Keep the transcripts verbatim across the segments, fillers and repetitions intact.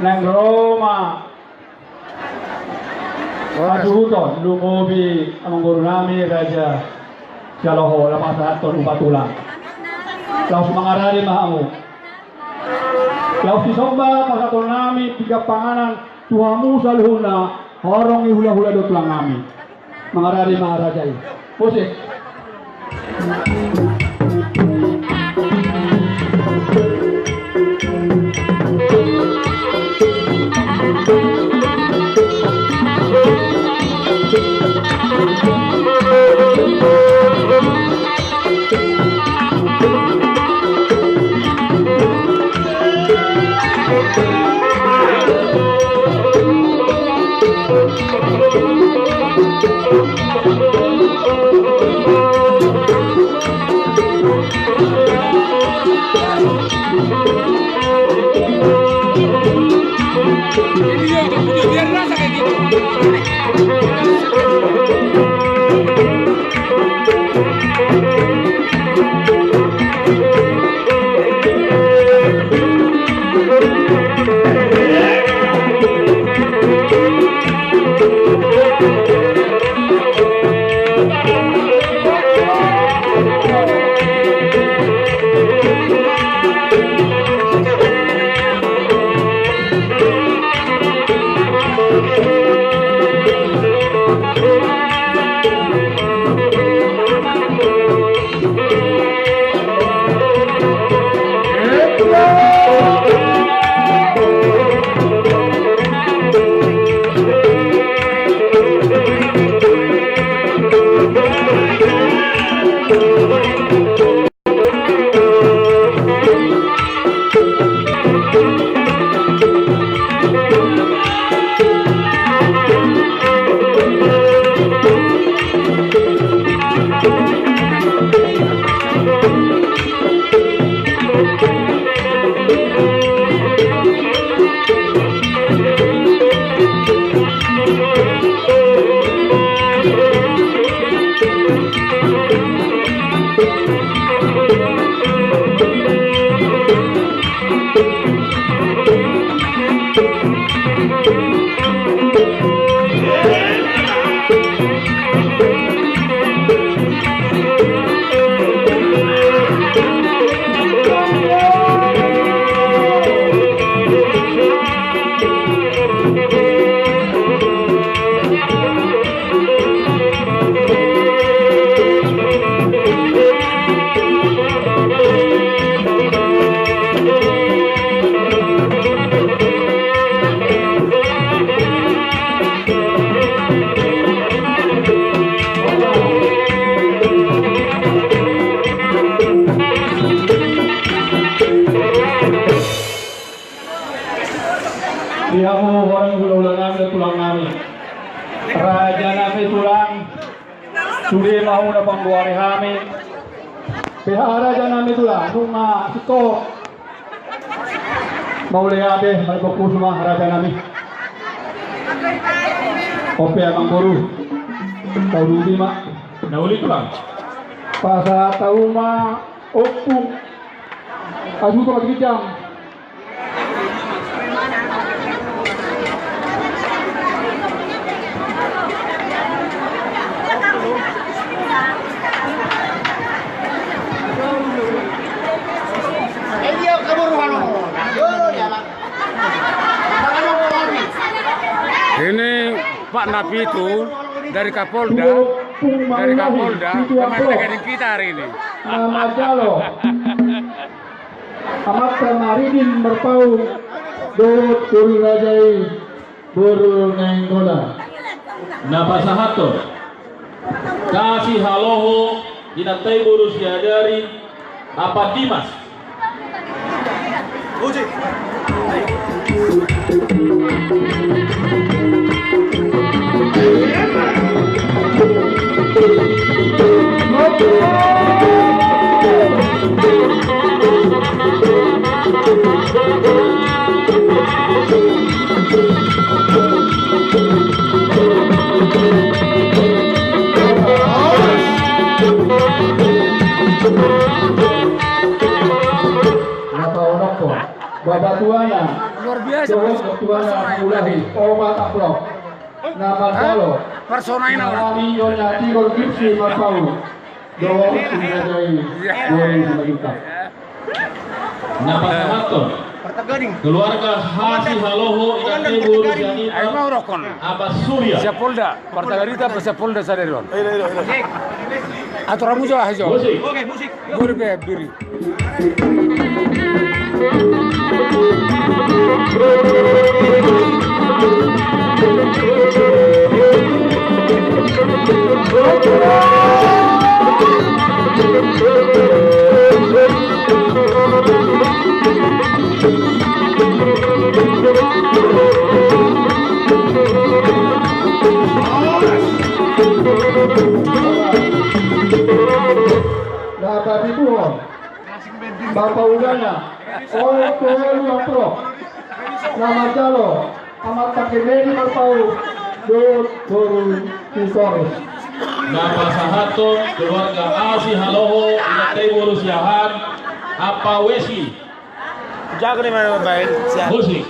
Naeng ro ma hasuhuton, lumobi amangboru nami Raja Sihaloho, laos pasahathon upa tulang. Laos mangarade ma hamu. Laos disomba pasahaton nami pinggan panganan tu hamu saluhutna, horong ni hulahula do tulang nami. Mangarade ma raja i. Musik. Di hamu horong ni hulahula nami, tulang nami. Raja nami tulang. Sude ma hamu na panggoari hami. Beha raja nami tulang, nunga singkop. Mauliate, marboku suma raja nami. Ope amangboru. Tau dudi ma. Na uli tulang. Pasahat hamu ma ompung. Asu tulang kijang. Ini Pak Napitu dari Kapolda, dari Kapolda, teman dekat kita hari ini. Nama jalo. Amat Ramaridin Merpaung, dohot boru raja i, boru Nainggolan. Na pasahathon. Kasihaloho, inanta i boru Siadari, Apan Dimas. Na paonomhon. Bapak Luar biasa. Dohot mertuana Mangulahi, opat amplop. Na manjalo. Persona ini. Nami Nyonya Tigor Gipsy Marpaung. Dohot Nyonya Jai. Iya. Dua puluh lima juta. Na pasahathon. Keluarga Hasihaloho, inanta boru Sianita. Ayo mau rokon. Amat Surya. Siap Polda. Partai Garita, Siap Polda sadari on. Ayo, ayo, ayo. Atur amu jo, ayo jo. Musik. Oke, musik. Buri be, buri. Na papituhon. Bapa ugana, opat pulu amplop. Na manjalo, Amat Pake Medi Marpaung, dohot boru Sitorus. Na pasahathon keluarga Hasihaloho, inanta boru Siahaan, Apa Wesi. Jago ni mana main? Musik.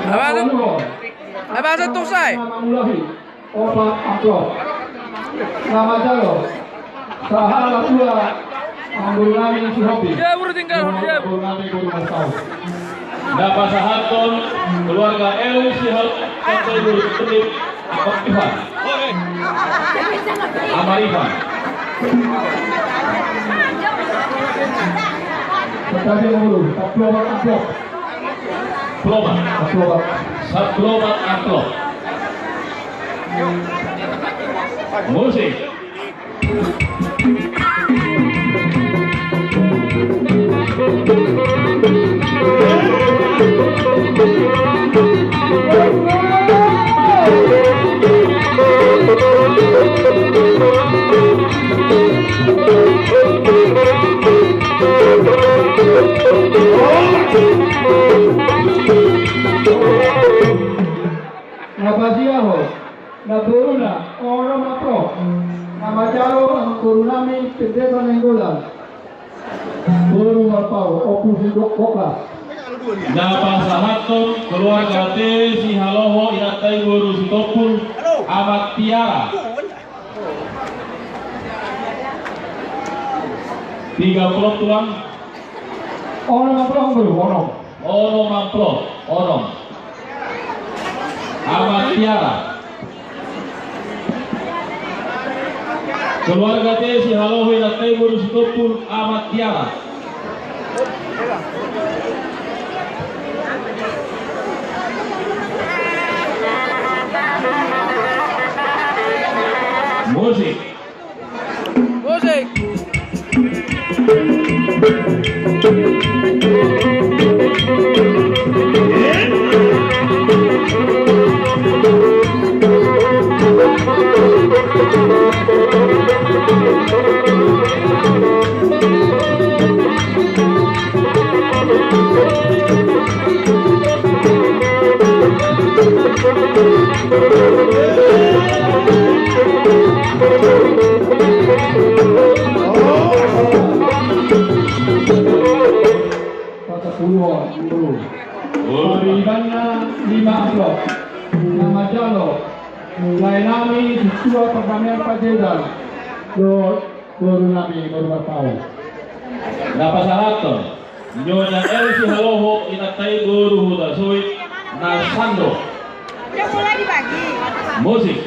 Apa tu? Apa tu, sai? Opat amplop. Na manjalo. Sahala tua. Amang boru nami Sihombing. Dia baru tinggal, dia. Amang boru nami boru Marpaung. Na pasahathon keluarga L Sihal, partai boru Pendip, Amang Ivan. Amang Ivan. Pertanyaan dulu, sampulu opat amplop. Sampulu opat. Sampulu opat. Sampulu opat amplop. Musik. Na pasahathon. Na boruna, onom amplop. Na manjalo, amang boru nami, Pendeta Nainggolan. Boru Marpaung, Ompu Sitompul. Na pasahathon, keluarga T Sihaloho, inanta boru Sitompul, Amat Tiara. Tiga amplop, Tulang. Onom amplop, Boru, onom. Onom amplop, onom. Amat Tiara. Keluarga T Sihaloho, inanta boru Sitompul, Amat Tiara. Musik. Musik. Patapuluhon, Boru. Paribanna lima amplop. Na manjalo, lae nami, Sintua Pardamaian Panjaitan. Dohot boru nami, Boru Marpaung. Na pasahathon, Nyonya L Sihaloho, inanta boru Hutasoit, na sandok. Dia mulai dibagi. Musik.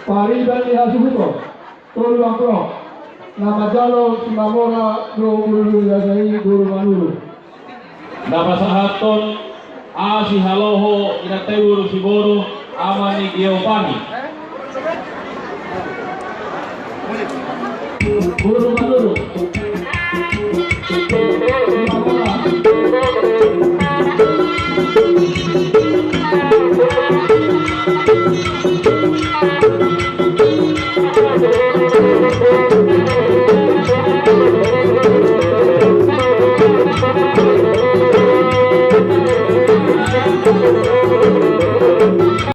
Pariban ni hasuhuton. Tolu amplop na manjalo Simamora dohot Guru Dwi Raja i, Guru Manurung. Na pasahathon asi haloho inanta i boru Siboro, ama ni Giovanni. Guru Manurung.